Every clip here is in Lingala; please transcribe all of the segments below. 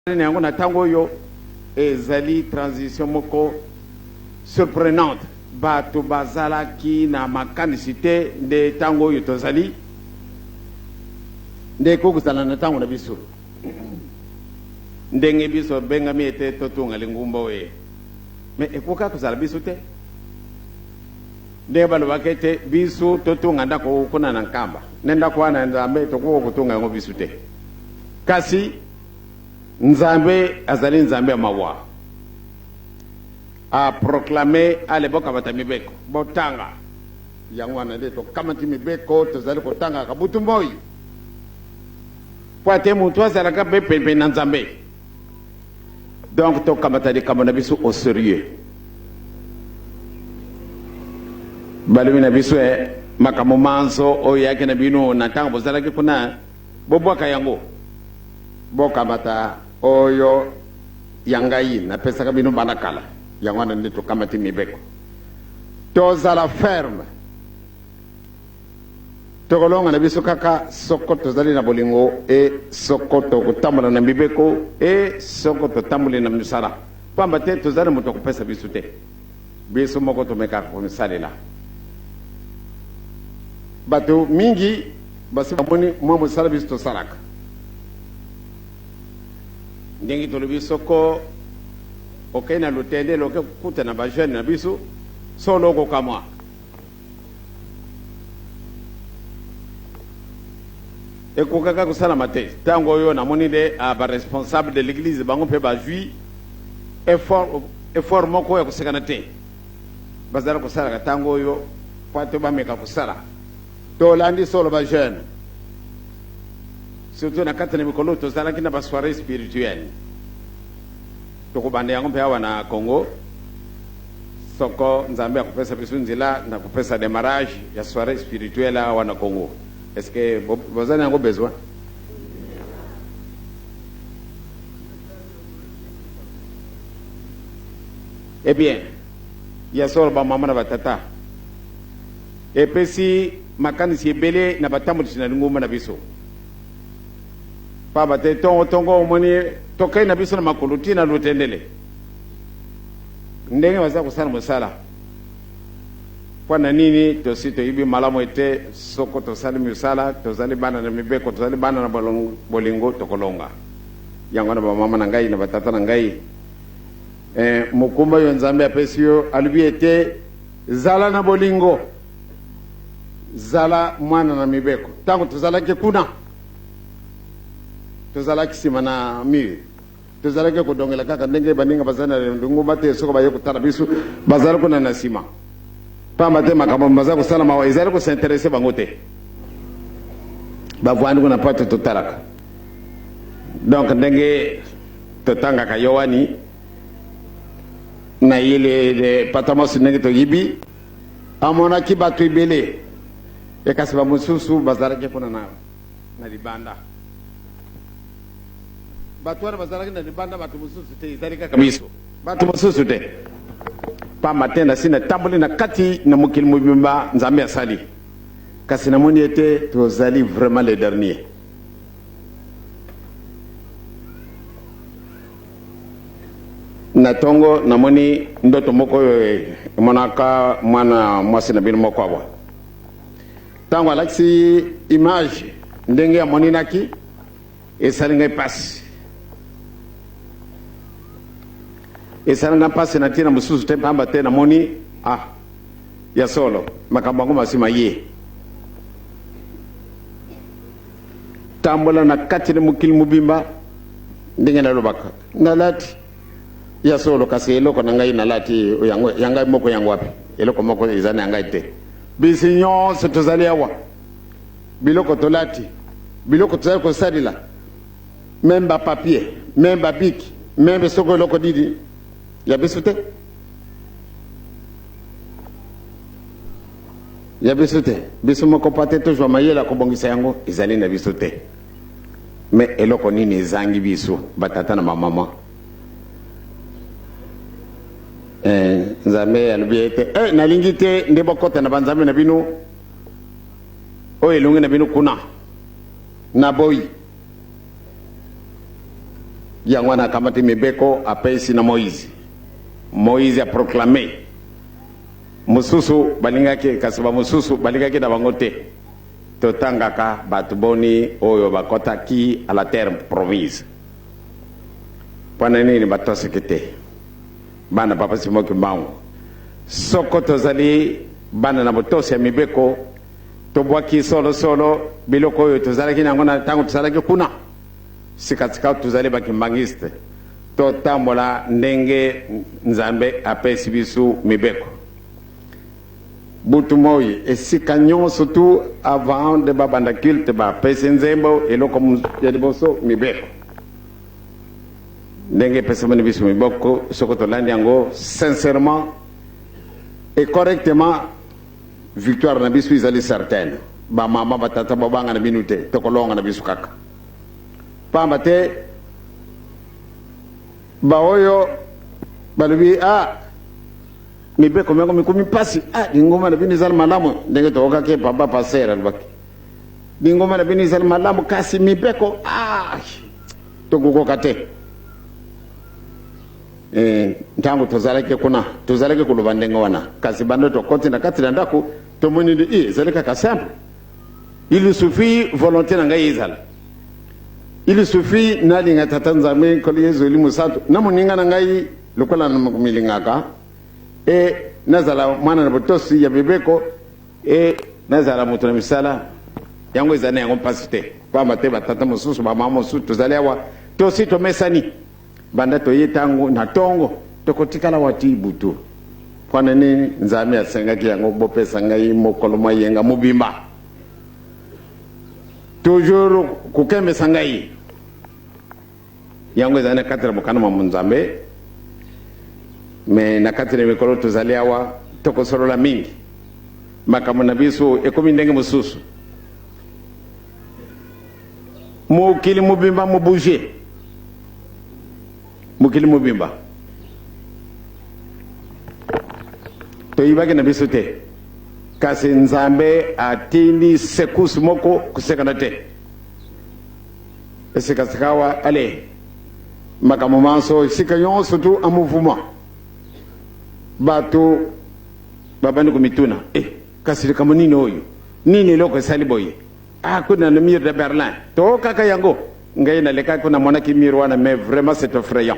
Na yango na ntango oyo ezali transition moko surprenante. Bato bazalaki na makanisi te nde ntango oyo tozali nde ekoki kozala na ntango na biso. Ndenge biso bengami ete totunga lingumba oyo, me ekoka kozala biso te. Ndenge balobaka ete biso totunga ndako kuna na Nkamba, nde ndako wana ya Nzambe tokoki kotunga yango biso te. Kasi Nzambe azali Nzambe ya mawa. A proclamer ale bokamata mibeko, botanga. Yango wana nde tokamati mibeko, tozali kotangaka butu moi. Mpo ate moto azalaka mpe pembeni na Nzambe. Donc tokamata likambo na biso au sérieux. Balobi na biso eh, makambo manso oyo yaki na bino na ntango bozalaki kuna, bobwaka yango. Bokamata oyo ya ngai napesaka bino banda kala. Yango wana nde tokamati mibeko. Tozala ferme. Tokolonga na biso kaka soko tozali na bolingo e soko tokotambola na mibeko e soko totamboli na misala. Pamba te tozali na moto akopesa biso te. Biso moko tomekaka komisalela. Bato mingi basi bamoni mwa mosala biso tosalaka. Ndenge tolobi soko okei na lutendele oke kokuta na ba jeune na biso solo okokamwa. Ekokaka kosalama te. Ntango oyo namoni nde ah, ba responsable de l'église bango mpe bazwi effort, effort moko ya kosekana te. Bazala kosalaka ntango oyo mpo ate bameka kosala. Tolandi solo ba jeune. Surtout na kati na mikolo tozalaki na ba soirée spirituelle. Tokobanda yango mpe awa na Congo. Soko Nzambe akopesa biso nzela na kopesa demarrage ya soiree spirituelle awa na Congo. Est-ce que boza na yango besoin? Eh bien, ya solo ba mama na ba tata epesi makanisi ebele na batambolisi na lingomba na biso. Pamba te tongo tongo omoni tokei na biso na makolo ti na Lutendele. Ndenge baza kosala mosala. Mpo na nini tosi toyebi malamu ete soko tosali misala, tozali bana na mibeko, tozali bana na bolingo, tokolonga. Yango wana bamama na ngai na batata na ngai, eh, mokumba oyo Nzambe apesi yo, alobi ete zala na bolingo, zala mwana na mibeko. Ntango tozalaki kuna, tozalaki nsima na mur. Tozalaki kodongela kaka ndenge baninga bazali na lingomba te, soko baye kotala biso, bazali kuna na nsima. Pamba te makambo mazali kosalama awa ezali kosinterese bango te. Bavandi kuna mpo ete totalaka. Donc ndenge totangaka Yoani na ile de Patmos, ndenge toyibi, amonaki bato ebele, kasi bamosusu bazalaki kuna na libanda. Bato wana bazalaki na libanda, bato mosusu te, ezali kaka biso, bato mosusu te. Pamba te nasi natamboli na kati na mokili mobimba Nzambe asali, kasi namoni ete tozali vraiment le dernier. Na tongo namoni ndoto moko oyo emonaka mwana mwasi na bino moko awa. Ntango alakisi image ndenge amoninaki, Esali ngai mpasi. Esali ngai mpasi na ntina mosusu te, mpamba te namoni, ah, ya solo, makambo yango masi maye. Tambola na kati na mokili mobimba, ndenge nalobaka, nalati ya solo, kasi eloko na ngai nalati yango, ya ngai moko yango wapi? Eloko moko eza na ya ngai te. Bisi nyonso tozali awa. Biloko tolati, biloko tozali kosalela, meme ba papier, meme ba bic, meme soko eloko nini ya biso te, ya biso te. Biso moko pa te tozwa mayele ya kobongisa yango, ezali na biso te. Me eloko nini ezangi biso batata na bamama? Eh, Nzambe alobi ete eh, nalingi te nde bokota na banzambe na bino Oyo elongi na bino kuna na boyi. Yango wana akamati mibeko apesi na Moize. Moize a proclame. Mosusu balingaki, kasi bamosusu balingaki na bango te. Totangaka bato boni oyo bakotaki à la terre promise. Mpo na nini batosaki te? Bana Papa Simon Kimbangu, soko tozali bana na botosi ya mibeko, tobwaki solo solo biloko oyo tozalaki na yango na ntango tozalaki kuna. Sikasika tozali ba kimbanguiste, totambola ndenge Nzambe apesi biso mibeko. Butu moi, esika nyonso tu avant de babanda culte bapesi nzembo, eloko ya liboso mibeko. Ndenge epesamani biso mibeko, soko tolandi yango sincèrement et correctement, victoire na biso ezali certaine. Ba mama, ba tata, bobanga na bino te, tokolonga na biso kaka. Pamba te baoyo balobi ah mibeko myango mikomi mpasi, ah lingomba na bino ezali malamu, ndenge toyokaki papa pasteur alobaki lingomba na bino ezali malamu, kasi mibeko ah tokokoka te. Ntango tozalaki kuna tozalaki koloba ndenge wana, kasi banda tokoti na kati na ndako tomoni nde ezali kaka simple. Il suffit volonté na ngai ezala, il suffit nalinga Tata Nzambe Nkolo Yezu Elimo Santu na moninga na ngai lokola namilingaka, e nazala mwana na botosi ya mibeko, e nazala moto na misala. Yango ezali na yango mpasi te, pamba te batata mosusu, bamama mosusu tozali awa tosi tomesani. Banda toye tango na tongo tokotikala awa tii butu. Mpo na nini Nzambe asengaki yango? Bopesa ngai mokolo mwa yenga mobimba, toujours kokembesa ngai. Yango ezali na kati na mokanda mwa Nzambe. Me na kati na mikolo tozali awa tokosolola mingi, makambo na biso ekomi ndenge mosusu. Mokili mobimba mobouge, mokili mobimba toyibaki na biso te, kasi Nzambe atindi secousse moko kosekana te. Esikasikawa ale makambo manso esika nyonso tu en mouvement, bato babandi komituna kasi likambo nini oyo, nini eloko esali boye? Ah, kuna na mur de Berlin to kaka yango ngai nalekaki kuna, namonaki mur wana, mais vraiment c'est effrayant.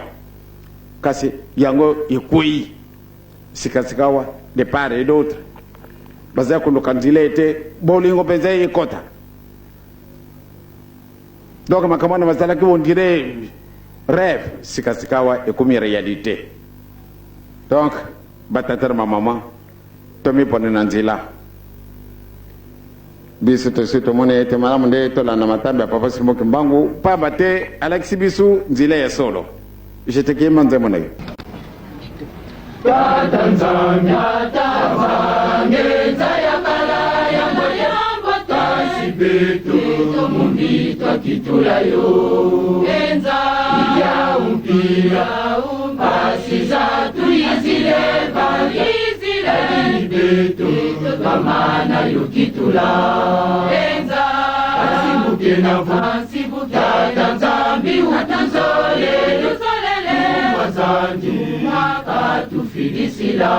Kasi yango ekwei sikasikawa de part et d'autre, baza koluka nzela ete bolingo mpenza ekota. Donc makambo wana bazalaki on dirait rêve, sikasikawa ekomi réalité. Donc batata na bamama, tomipone na nzela. Biso tosi tomoni ete malamu nde tolanda matambe ya Papa Simon Kimbangu, pamba te alakisi biso nzela ya solo. Jetekiyemba nzembo na yo. Tata Nzambe, Tata Nzambe, nzaya kala ya mayambo kasi beto mumbitwa kitula yo enza ya umpira pasi za tuizile balizile beto bamana yo kitula enza asibuke na asibuke Tata Nzambi utuzolele wazangi akatufilisila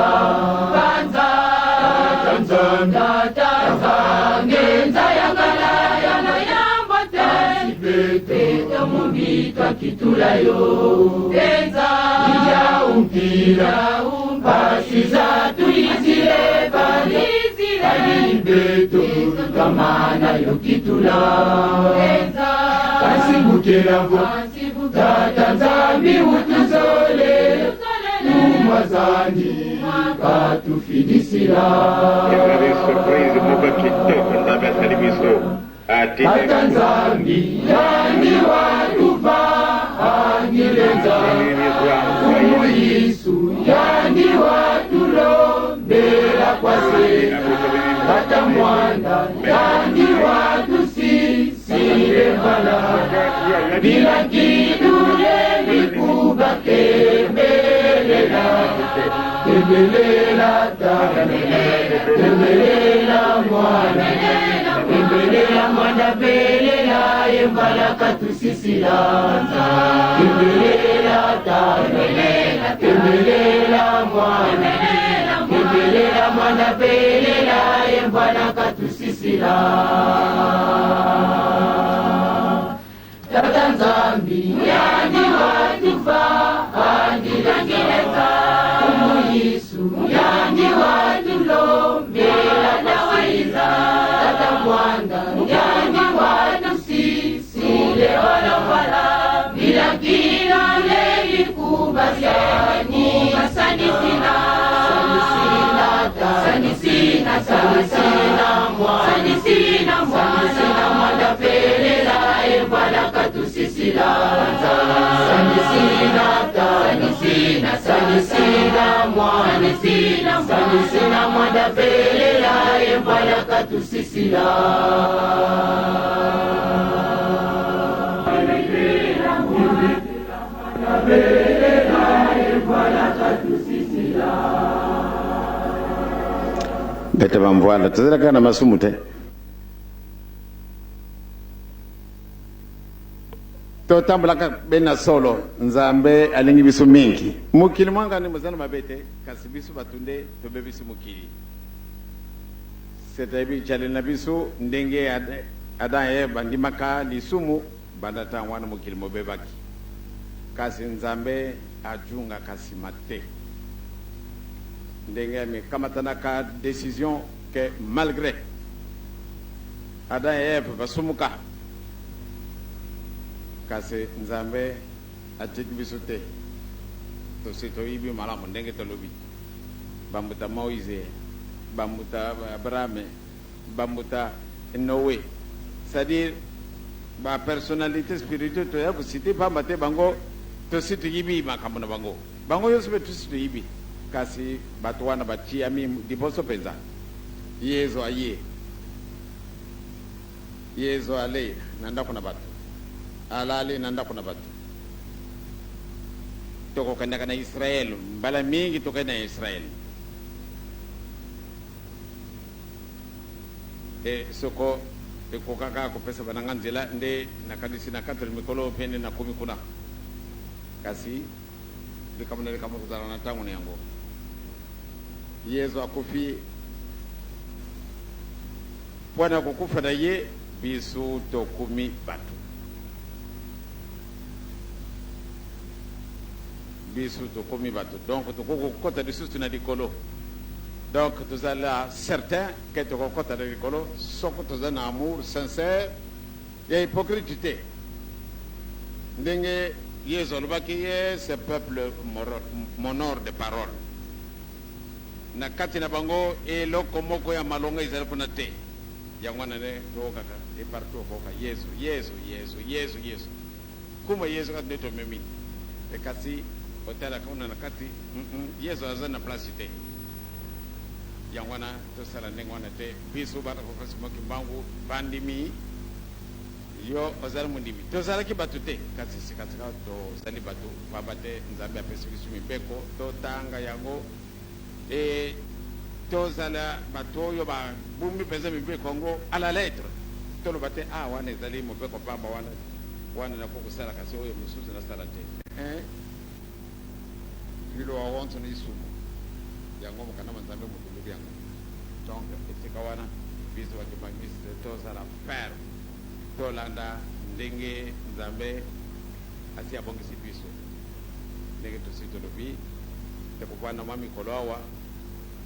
banza Tata Nzambi, Tata Nzambi, nzaya kala ya mayambo te beto mumbitwa kitula yo enza ya umpira pasi za tuizile balizile beto kamana yo kitula enza asibukela vo Tata Nzambi utuzole umwazangi katufilisila. Ezali surprise moko kitoko Nzambe asali biso. Tata Nzambi yangi watupa angilenza Umuyisu yangi watulombela kwase Tata Mwanda yangi watusisile mbala Bila kidule mikuba kebelela Kebelela tata, kebelela mwana, kebelela. Belela mwanda belela ye mbalaka tusisila Belela ta Belela mwana Belela mwanda belela ye mbalaka tusisila Tata Nzambi yandi watufa andilangileka Umuyisu yandi watulombela nawaiza Tata mwanda yandi watusisile olowala Bilakilo lelikubasani Sanisina Sanisina Sanisina Sanisina Sanisina mwanda pelela evalaka tusisila Sanisina Sanisina Sanisina Sanisina Sanisina mwanda pelela evalaka tusisila Bete bamvwala tozalaka na masumu te. Totambolaka be na solo. Nzambe alingi biso mingi. Mokili mwangani mozali mabe te, kasi biso bato nde tobebisi mokili. C'est-à-dire jaleli na biso ndenge Adam et Eve bandimaka lisumu banda ntango wana mokili mobebaki. Kasi Nzambe ajungaka nsima te. Ndenge amikamatanaka decision que malgre Adam et Eve basumuka, kasi Nzambe atiki biso te. Tosi toyibi malamu ndenge tolobi. Bambuta Moise, bambuta Abrahame, bambuta Noe. C'est-à-dire ba personnalites spirituelles toya ko citer pamba te bango tosi toyibi makambo na bango. Bango nyonso mpe tosi toyibi. Kasi bato wana batiami liboso mpenza. Yezu aye. Yezu alei na ndako na bato. Alali na ndako na bato. Tokokendaka na Israel. Mbala mingi tokei na Israel. E soko ekokaka kopesa bana nga nzela, nde nakanisi na 4 mikolo oyo mpe nde nakomi kuna. Kasi likambo na likambo ekozala na ntango na yango. Yezu akufi mpo na kokufa na ye, biso tokomi bato. Biso tokomi bato, donc tokoki kokota lisusu na likolo. Donc tozala certain que tokokota na likolo soko toza na amour sincère ya hypocrite te. Ndenge Yezu alobaki ye ce peuple m'honore de parole. Na kati na bango eloko moko ya malonga ezali kuna te. Yango wana nde toyokaka e partout okoyoka Yezu, Yezu, Yezu, Yezu, Yezu. Nkombo ya Yezu kaka nde tomemi. E kasi otalaka kuna na kati, mm Yezu aza na place te. Yango wana tosala ndenge wana te. Biso bana Papa Simon Kimbangu bandimi, yo ozali mondimi. Tozalaki bato te, kasi sikasika tozali bato, pamba te Nzambe apesi biso mibeko, totanga yango e tozala bato oyo babombi mpenza mibeko yango à la lettre. Toloba te, ah wana ezali mobeko pamba, wana wana nakoki kosala, kasi oyo mosusu nasala te. Eh, liloba wonso na lisumu yango mokanda mwa Nzambe moto olobi yango. Donc esika wana biso ba kimbanguiste tozala ferme, tolanda ndenge Nzambe asi abongisi biso. Ndenge tosi tolobi, tokovanda mwa mikolo awa,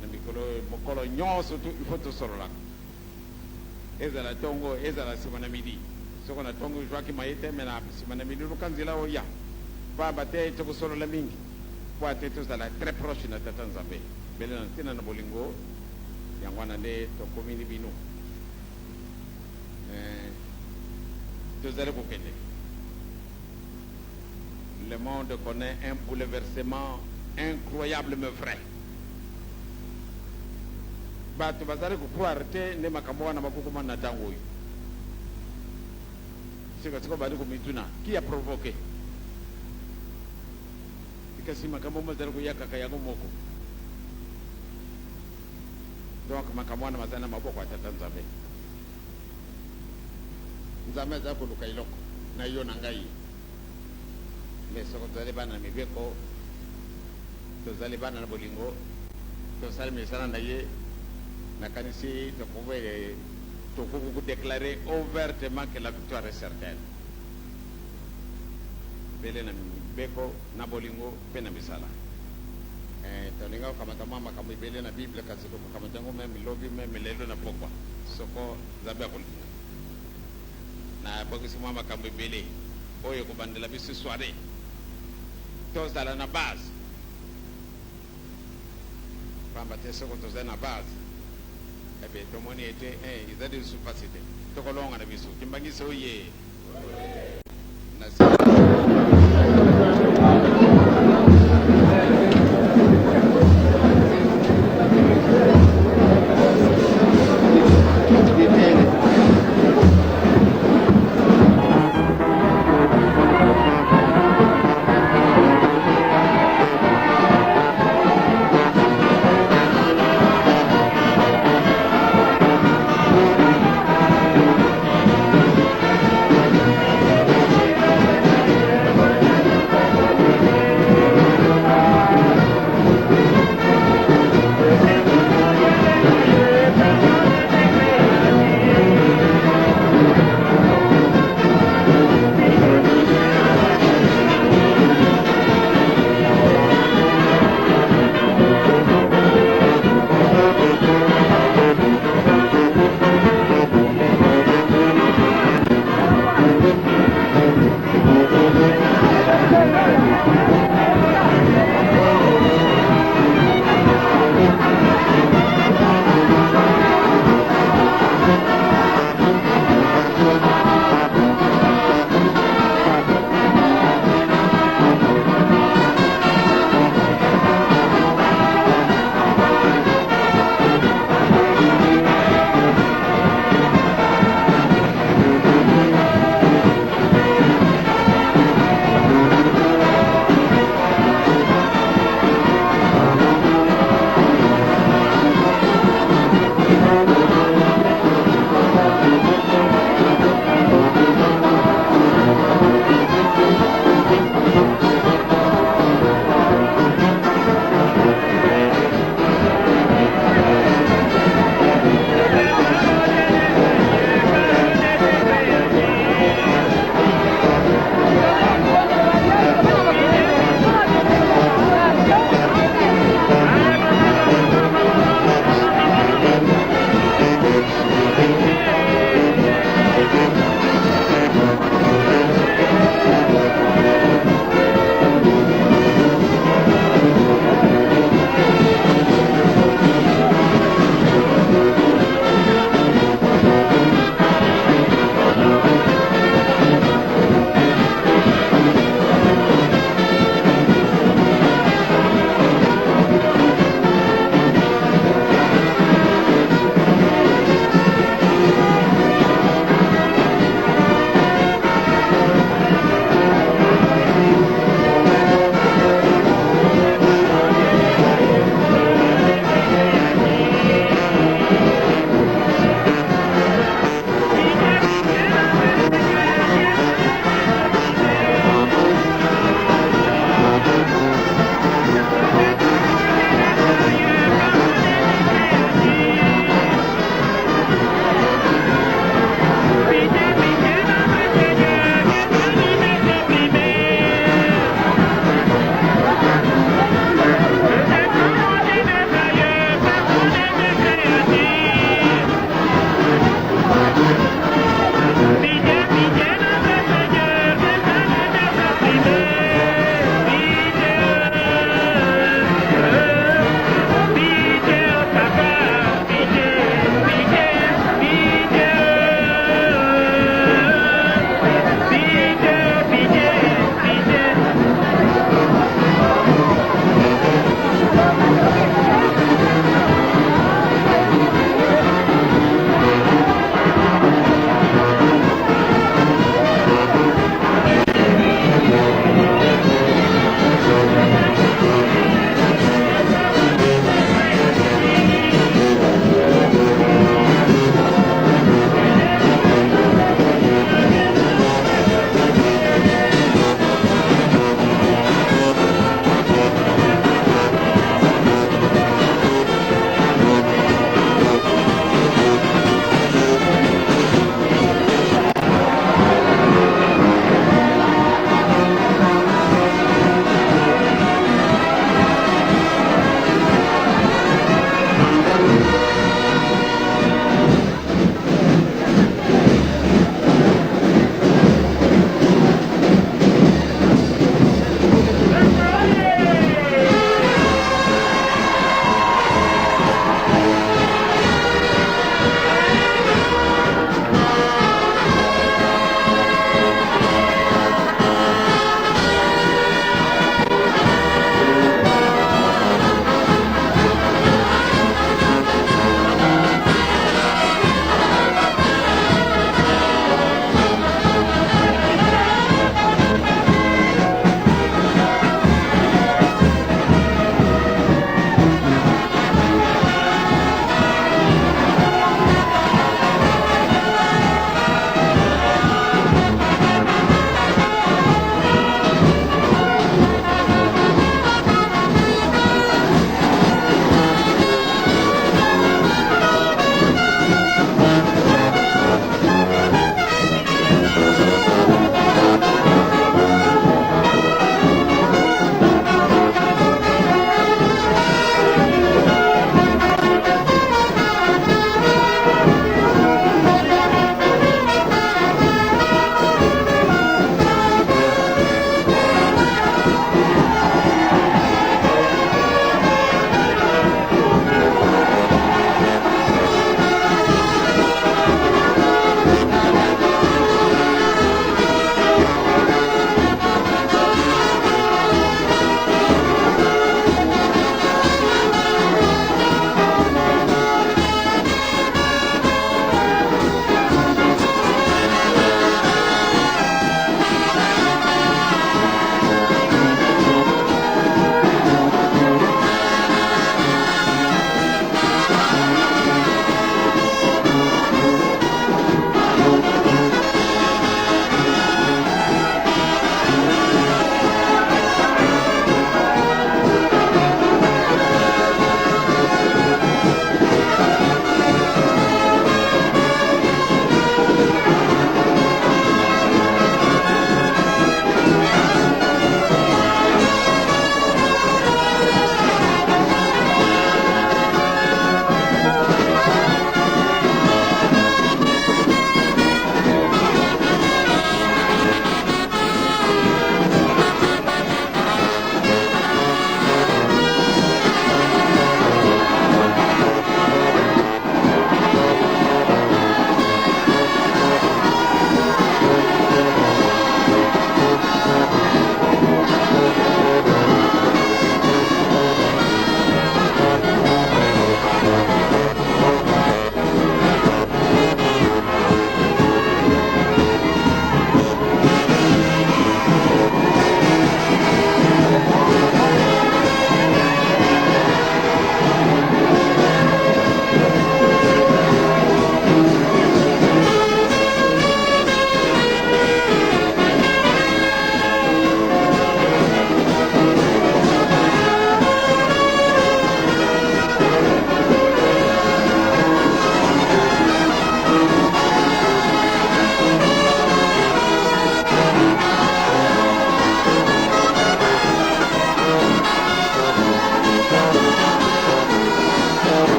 na mikolo oyo mokolo nyonso tu il faut tosololaka, ezala tongo, ezala sima na midi. Soko na tongo ozwaki maye te, me na sima na midi luka nzela oya, pamba te tokosolola mingi po ate tozala très proche na Tata Nzambe bele na ntina na bolingo. Yango wana nde tokomini bino eh, tozali kokende. Le monde connaît un bouleversement incroyable mais vrai. Bato bazali ko croire te nde makambo wana makokoma na ntango oyo. Sika sikoyo bali komituna qui a provoqué? Kasi makambo mazali koya kaka yango moko. Donc makambo wana mazali na maboko ya Tata Nzambe. Nzambe azali koluka eloko na yo na ngai. Mais soko tozali bana na mibeko, tozali bana na bolingo, tosali misala na ye, nakanisi tokoki tokoki kodéclarer ouvertement que la victoire est certaine. Bele na mibeko, na bolingo mpe na misala. Tolinga kokamata mwa makambo ebele na Bible, kasi tokokamata yango même lobi, même lelo na pokwa, soko Nzambe akolinga. Nabongisi mwa makambo ebele oyo ekobandela biso soirée. Tozala na base, pamba te soko tozali na base, ebe tomoni ete ezali lisusu mpasi te, tokolonga na biso. Kimbanguiste oye na